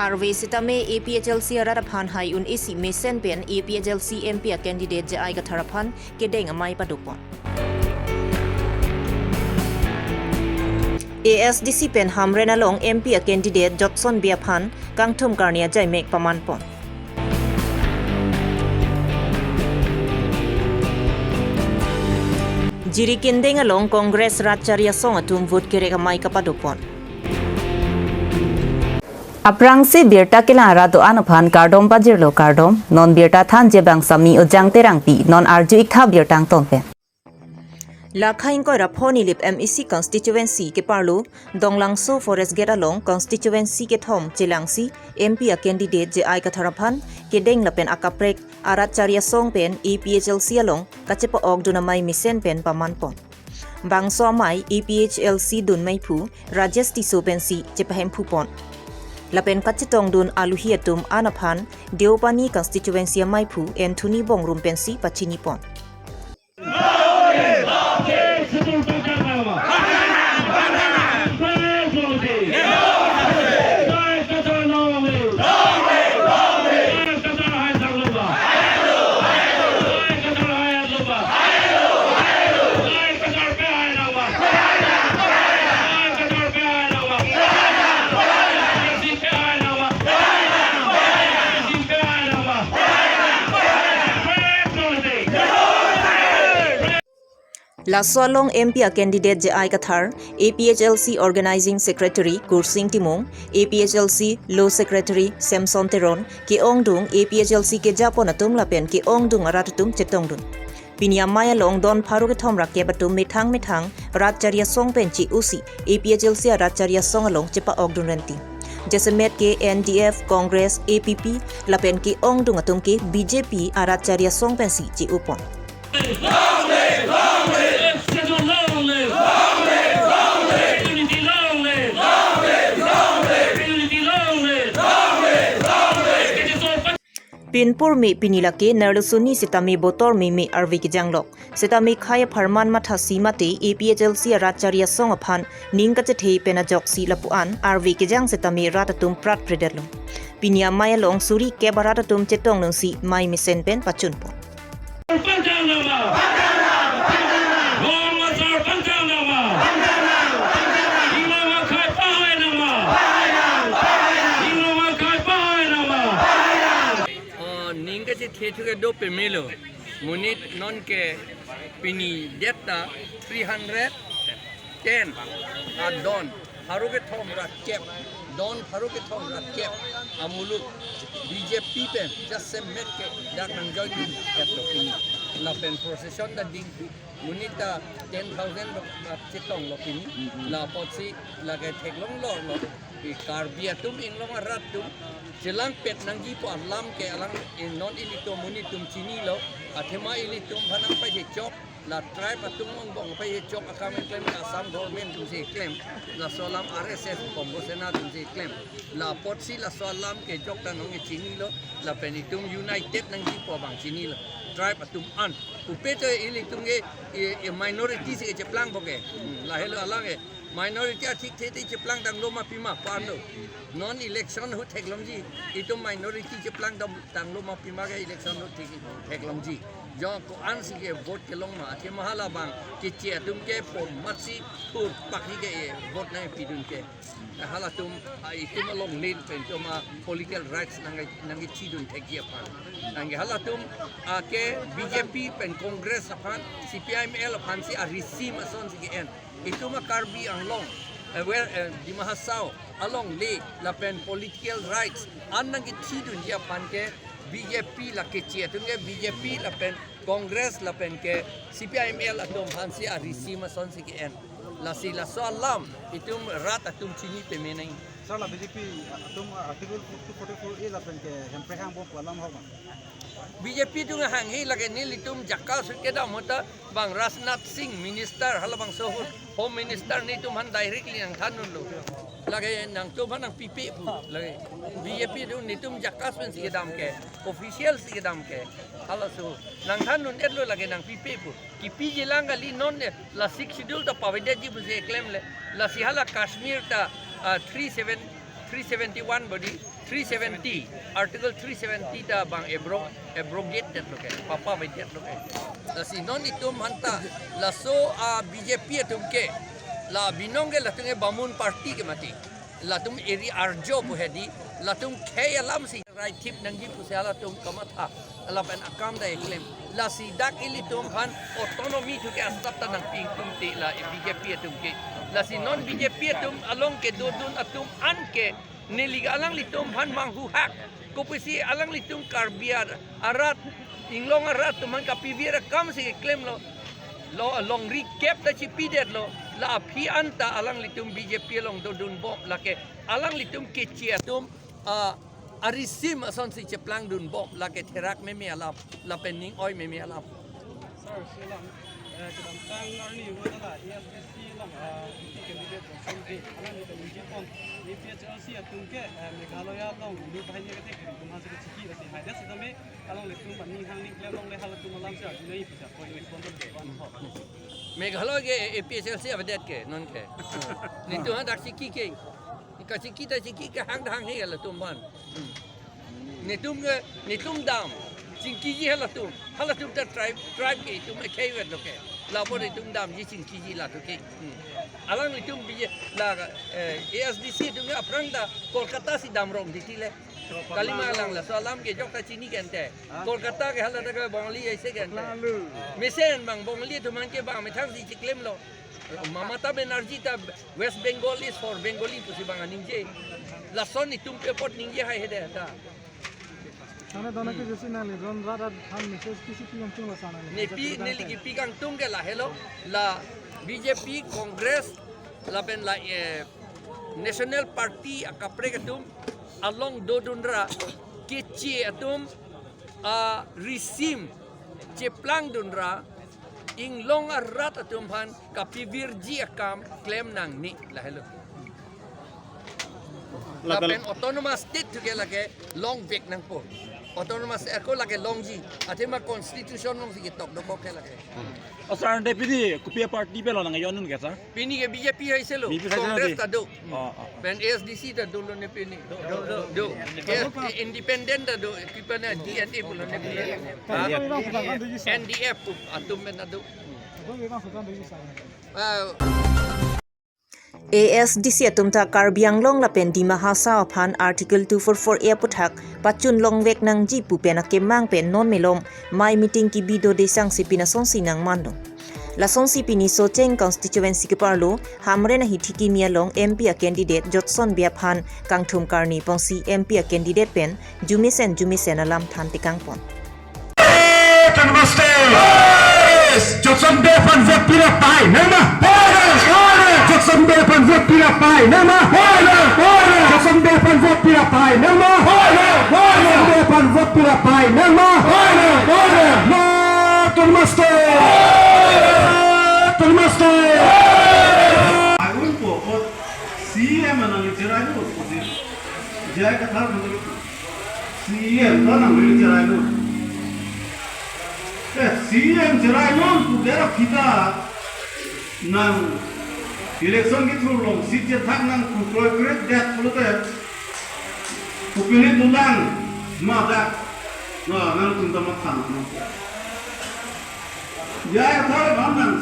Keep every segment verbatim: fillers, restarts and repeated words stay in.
Arve sitame A P H L C arat aphan hai un-e si mesen pen A P H L C M P a candidate J I Kathar aphan kedeng amei padopon. A S D C pen Hamren along M P a candidate Jotson Bey aphan kangthum karni ajaimek pamanpon. Jirikindeng along Congress Rat Chari Asong atum vote kerek amei kapadopon. Aphrangsi birta kelang arat do-an aphan kardom pajirlo kardom, non birta thanji abang Sami Ojang Terangpi, non arju-ik tha birta angton pen. Lakha ingkoi ra pho nilip M E C constituency keparlo, Donglangso Forest Gate along constituency kethom chelangsi M P a candidate J I Kathar aphan kedeng lapen akaprek arat chari asong pen A P H L C along kachepa-okdun amei mesen pen pamanpon. Bangso amei A P H L C dunmeiphu Rajesh Tisso pensi chepahemphupon. Lapen kachetongdun aluhi atum an aphan Deopani constituency ameiphu Anthony Bongrung pensi pachinipon. Laso along M P a candidate J I Kathar, A P H L C Organizing Secretary Kursing Timung, A P H L C Law Secretary Samson Teron, ke-ongdung A P H L C kejapon atum lapen ke-ongdung arat atum chetongdun. Pini amei along don pharo kethom ra kep atum methang methang rat chari asong pen che-osi A P H L C arat chari asong along chepa-okdun renti. Jasemet ke N D F, Congress, A P P, lapen ke-ongdung atum ke B J P arat chari asong pensi che-opon. Pinpur me pini lake nerlusuni sitame botor meme arve kejanglok. Sitame khei apharman mathasi mate A P H L C arat chari asong aphan ning kachethe pen ajoksi lapu-an arve kejang sitame rat atum pratpredetlo. Pini amei along suri kep arat atum chetongdunsi mei mesen pen pachunpon. Oh, ning kachethe thu kedo pemelo. Monit nonke pini detta three hundred ten adon pharo kethom ra kep, don pharo kethom ra kep amuluk B J P pen jasemet ke dak nangjoin-etlo pini. Lapen procession ta ding, monit ta ten thousand ro, ah, chetonglo pini. Mm, mm. La apotsi lake theklonglo lo. I Karbi atum inglong arat atum chelangpet nangjipo alam ke alang, eh, non ilitum monit atum chinilo. Athema ilitum aphan nangpachechok, la tribe atum angbong pachechok akam keklem, Assam government atumsi keklem, laso alam R S S Bongo Sena atumsi keklem. La apotsi laso alam kejok ta nonke chinilo, lapen itum united nangjipo abang chinilo. Tribe atum an. Pupe to ilitum ke, i, i minority si kecheplangpo ke. Hmm, lahelo alang ke. Minority athik the te cheplangtanglo ma pima pu-an lo. Non election ahut theklongji. Itum minority cheplangtang, tanglo ma pima ke election ahut thek, theklongji. Jo ko-ansi ke vote kelong ma. Athema halabang keche atum ke po matsi thur pakhi ke vote nangpidun ke. Halatum, ah, itum along lin pen itum a political rights nang, nangkechidun thekji aphan. Nangke halatum, ah, ke B J P pen Congress aphan, C P I M L aphansi a-regime asonsi ke-en. Itum a Karbi Anglong, eh, where, eh, Dima Hasao alongle lapen political rights an nangkechidunji aphan ke B J P la keche atum ke B J P lapen Congress lapen ke C P I M L atum aphansi a-regime asonsi ke-en. Lasi laso alam itum rat atum chini peme nang. Sir, la B J P atum Article two forty-four A lapen ke hemprek hangbom pu alam ho ma? B J P atum hanghe lake nelitum jaka sut kedam ahut ta bang Rajnath Singh minister halabangso ahut Home Minister netum aphan directly nangthandunlo. Lake nangtum aphan nangpipe pu. Lake B J P atum netum jaka pensi kedam ke, official si kedam ke. Halaso nangthandun-etlo, lake nangpipe pu. Kipiji lang kali, non ne la Sixth Schedule ta pavedetji pusi klemle. Lasi hala Kashmir ta, ah, three seven, three seventy-one body, Three seventy, Article three seventy ta bang abro-, abrogate det lo ke, papa bai det lo ke. Lasi non itum aphan ta laso a B J P atum ke la binong ke latum ke Bamun party ke mati. Latum eri arjo pu hedi, latum khei alam si rai thip nangji pusi latum kamatha. Lapen akam ta eklem. Lasi dak ilitum aphan autonomy thu ke asap ta nangpi ingtung te la B J P atum ke. Lasi non B J P atum along kedodun atum an ke neli ke alanglitum aphan manghuhak. Kopusi alanglitum Karbi ar-, arat, inglong arat atum aphan kapivir akam si klemlo. Lo, longri kep ta chipi det lo. La aphi anta alanglitum B J P along dodunbom lake. Alanglitum keche atum, ah, arisim asonsi cheplangdunbom lake therak meme alam, lapen ning-oi meme alam. Sir, selam. Eh, kedamtang arni wala A S D C along, eh, candidate Johnson Bey, alanglitum ningje pon, A P H L C atum ke, eh, Meghalaya along, inu bahini kete kiri, tum hasi kechiki, lasi haidet sitame, alanglitum aning hang ning klem longle halatum alam si arjunai pusi apot respond to dewan ho. Meghalaya ke A P H L C avedet ke, non ke. Netum hadak chiki ke. Kachiki ta chiki ke hang hang he halatum aphan. Netum ke, netum dam. Chingkiji halatum. Halatum ta tribe, tribe ke itum akhei vet lo ke. Lapu netum damji chingkiji latum ke. Hmm. Alanglitum bije la, eh, A S D C atum ke aphrang ta Kolkata si damrong titi le. Kalima lang laso alam ke jok ta chini ke ante. Kolkata ke hala ta ke Bongali aise ke ante. Mesen bang Bongali atum aphan ke bang methang si chiklemlo. Mamata Banerjee ta West Bengal is for Bengali pusi bang aningje. Lason itum pe apot ningje hai hede ta. Sana dana ke jesi nangli ron rat rat han message kisi pi kangtung la sana nangli. Nepi neli kipi kangtung ke lahelo, la B J P, Congress, lapen la, eh, National Party akaprek atum along dodunra keche atum, ah, risim cheplangdunra inglong arat atum aphan kapivirji akam klem nangne lahelo. Lapen lapen autonomous state thu ke lake longvek nangpo. Autonomous state ako lake longji. Athema constitution along si ketok dokok ke lake. O sir, ante pini kopi a-party pen lo nangjon un ke sir? Pini ke B J P haise lo, B J P haise lo Congress di? Ta do. Oh, oh, oh. Pen A S D C ta dolo ne pini. Do, do, do. Do. Yes, independent ta do, pi pen D N A pulo ne pini. Ha? N D F pu atum pen ta do. Ah, A S D C atum ta Karbi Anglong lapen Dima Hasao aphan Article two four four A aputhak pachun longvek nangji pu pen akemang pen non malom mei meeting kebi do desang si pini asonsi nangmanlo. Lasonsi pini Socheng constituency keparlo Hamren ahithi kimi along M P a-candidate Jotson Bey aphan kangthum karni pongsi M P a-candidate pen jumesen jumesen alam than tekangpon. Autonomous State. Jotson Bey aphan vote pira pai nangma? Jotson Bey aphan vote pira pai nangma? Jotson Bey aphan vote pira pai nangma? Jotson Bey aphan vote pira pai nangma? Autonomous State. Autonomous State. Ayun po, po, C E M nangli cherai lo, po si. J I Kathar nangli C E M ta nangli cherai lo. Eh, C E M cherai lo, pu dera kita nang election kethur along seat chethak nang pu kroi kret det pulote, pu pini dolang ma dak, na nangtum ta mathan. J I Kathar bang nang.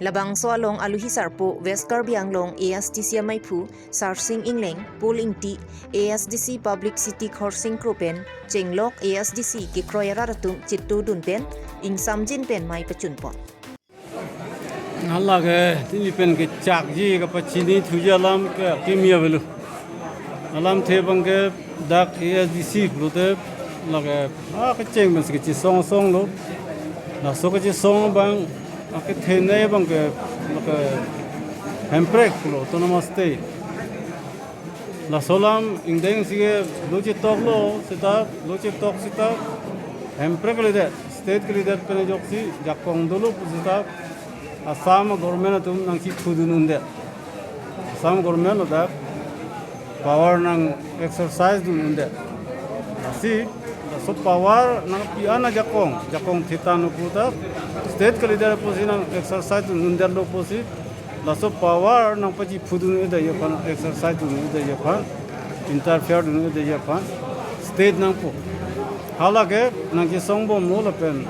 Labangso along aluhi sarpo West Karbi Anglong A S D C amaiphu Sarsing Engleng, Paul Ingti, A S D C Publicity Khorsing Kro pen chenglok A S D C kekroi arat atum chetodun pen ingsamjin pen mei pachunpon. Hala ke tini pen kechakji kapachini thuji alam ke kimi avelo. Alamthe abang ke dak A S D C pulote lake, ah, kecheng pen si kechesong song lo. Laso kechesong abang, ah, kethenei abang ke lake Hemprek pulo, Autonomous State. Laso alam ingdeng si ke lo chetok lo seta, lo chetok seta Hemprek kalidet, state kalidet pen ajoksi jakong dolo pu seta Assam government atum nangchiphudun undet. Assam government ladak power nang exercise dun undet. Lasi, laso power nangpi-an ajakong, jakong thitan lo puta, state kalidet pusi nang exercise dun undetlo pusi, laso power nangpachiphudun un'edetji aphan, exercise dun un'edetji aphan. interfere dunde aphan state nangpo. Hala ke nangchesong bomlo lapen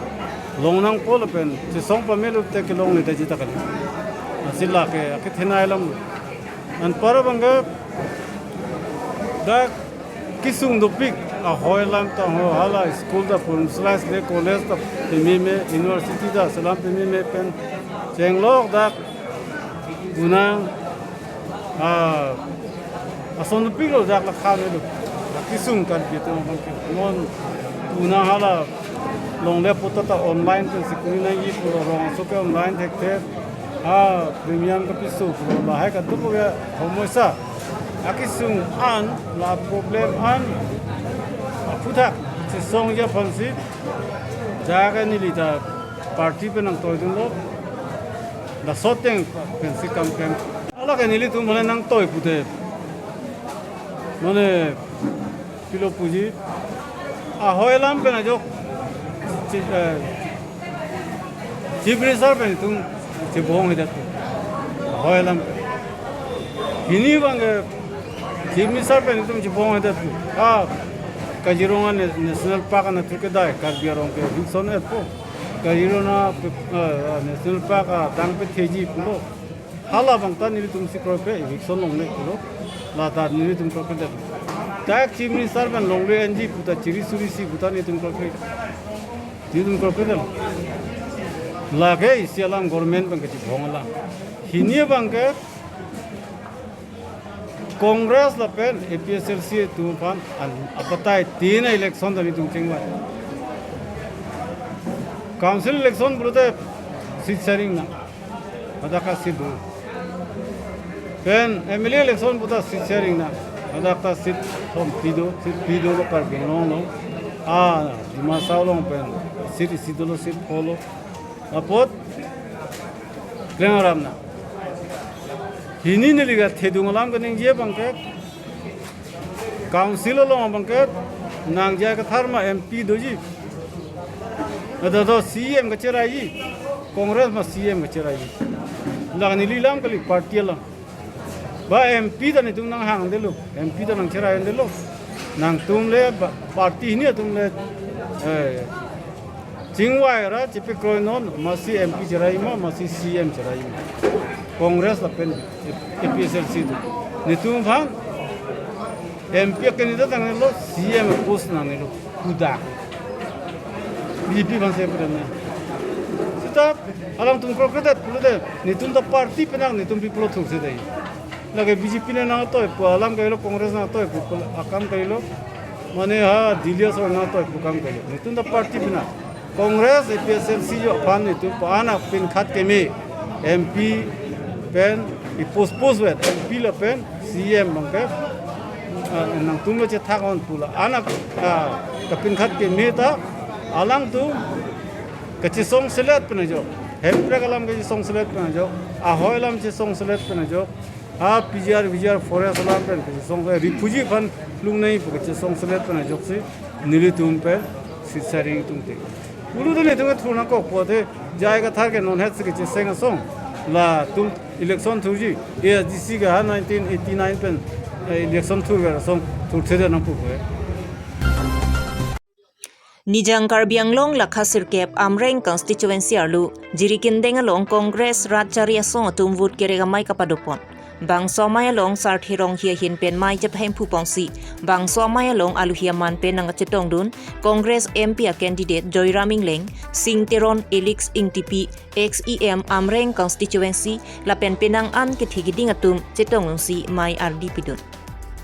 long nangpo lapen chesong pamelo te kelongledetji ta kali. Lasi lake akethenei alam. Anpar abang ke dak kesung dopik ahoi alam ta ho, hala school ta pun slice le, college ta pememe, university ta selam pememe pen chenglok dak unang, ah, ason dopik lo dak lakha le lo. Dak kesung kan gitu mungkin. Non unang hala longle puta ta online pen sikuri nangji pu, rong aso ke online thekthe. Ha, premium kepiso pu lahai katup ke homoisa. Akesung an, la problem an aphuthak chesongji aphansi jaga neli ta party pen nangtoidunlo. Laso ateng pensi kam klem. Hala ke nelitum mane nangtoi pute, mane pilo puji, ahoi alam pen ajok chi-, eh, Chief Minister pen itum chebonghedet. Ahoi alam pen. Hini abang ke Chief Minister pen itum chebonghedet. Ah, Kaziranga Na-, National Park anatthu kedai Karbi Anglong ke eviction-etpo. Kaziranga, eh, National Park adang patheji pulo. Hala abang ta nelitumsi kroikre, eviction longle pulo. La ta nelitum kroikredet. Dak Chief Minister pen longle enji puta chiri surisi puta nelitum kroikre. Nelitum kroikredet. Lake isi alam government pen kachibong alam. Hini abang ke Congress lapen A P H L C atum aphan an apatai tin election ta nelitum chingvai. Council election pulote seat sharing nang. Hadak ta seat do. Pen M L A election puta seat sharing nang. Hadak ta seat thom phli do, seat phli dolo Karbi Anglong along. Ah, Dima Hasao along pen seat isi dolo, seat pholo. Apot klem aram nang. Hini neli kathedung alam kaningje abang ke, Council along abang ke nang J I Kathar ma M P doji. Ada do C E M kacheraiji. Congress ma C E M kacheraiji. La neli alam kali, party alam. Ba M P ta nelitum nanghangdetlo. M P ta nangcheraidetlo. Nangtum le ba, party hini atum le, eh, chingvai ra chepakroi non, masi M P cherai ma, masi C E M cherai ma. Congress lapen A P H L C atum. Nelitum aphan M P candidate nangnelo, C E M post nangnelo, kuda. B J P aphan se pura na. Seta alangtum kroikredet pulote, nelitum ta party penang, nelitum pi pulo thurse dei. Lake B J P ne nangtoi pu alam kailo, Congress nangtoi pu akam kailo, mane ha Delhi asor nangtoi pu akam kailo. Nelitum ta party penang. Congress, A P H L C ajo aphan nelitum pu anak pinkhat keme M P pen, e post post vet M P lapen C E M abang ke, ah, nangtum le chethak on pu la. Anak, ah, kapinkhat keme ta alangtum kachesong selet pen ajo. Hemprek alam kachesong selet pen ajo. Ahoi alam chesong selet pen ajo. Ha P G R, V G R, forest alam pen kachesong, eh, refugee aphan lungnei pu kachesong selet pen ajoksi nelitum pen seat sharing atum te. Ulu dun nelitum ke thur nangkok pulote, J I Kathar ke non het si kacheseng asong. Latum election thurji, A S D C ke ha nineteen eighty nine pen, eh, election thurver asong thurthedet nangpo ke. Nijang Karbi Anglong lakha sirkep Amreng constituency arlo, Jirikindeng along Congress Rat Chari Asong atum vote kerek amei kapadopon. Bangso amei along Sarthe Ronghi ahin pen mei chephemphu ponsi, bangso amei along aluhi aman pen nangkachetongdun Congress M P a candidate Joyram Engleng, Sing Teron, Elix Ingtipi, ex E M Amreng constituency, lapen penang an kethe keding atum chetongdunsi mei ardi pidun.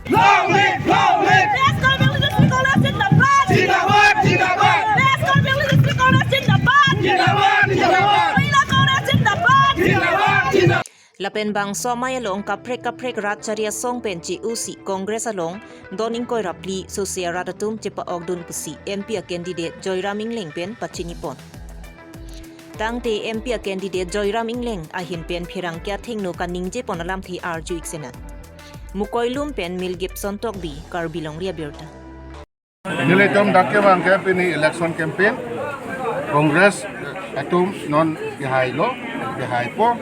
Long live, long live! Best Karbi Anglong District Congress zindabad! Zindabad, zindabad! Best Karbi Anglong District Congress zindabad! Zindabad, zindabad! Mahila Congress zindabad! Zindabad, zindabad! Lapen bangso amei along kaprek kaprek Rat Chari Asong pen che-osi Congress along don ingkoi ra phli sose arat atum chepa-okdun pusi M P a candidate Joyram Engleng pen pachinipon. Tangte M P a candidate Joyram Engleng ahin pen pherangke athengno kaningjepon alamthe arju-ik sena. Mukoilum pen Mel Gibson Tokbi, Karbi Longri Abirta. Nelitum dak kevang ke pini election campaign, Congress atum non kehailo, kehaipo.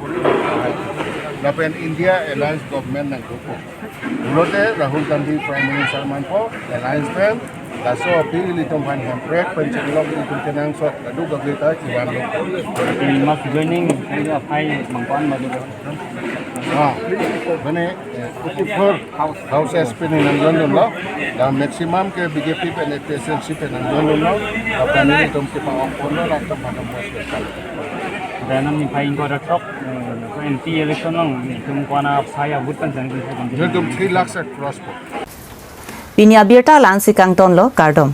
kori, lapen India Alliance Government nangkokpo. Pulote Rahul Gandhi Prime Minister manpo, Alliance pen, laso aphi ilitum aphan hemprek pen chenglok ilitum kenangsot kadokave ta kevan lo. Mass joining, kali aphai mangpan badu. Ah, mane, eh, fifty-four houses pen nangdun dunlo, la maximum ke B J P pen A P H L C pen nangdun dunlo, la kami ilitum kepa-ongponlo, latum aphan mos bekal. Dan nangning phai ingkoi ra throk, eh, M P election along, itum kona phai abut pen jang ilitum three lakhs at cross po. Pini abirta la-ansi kangtonlo, kardom.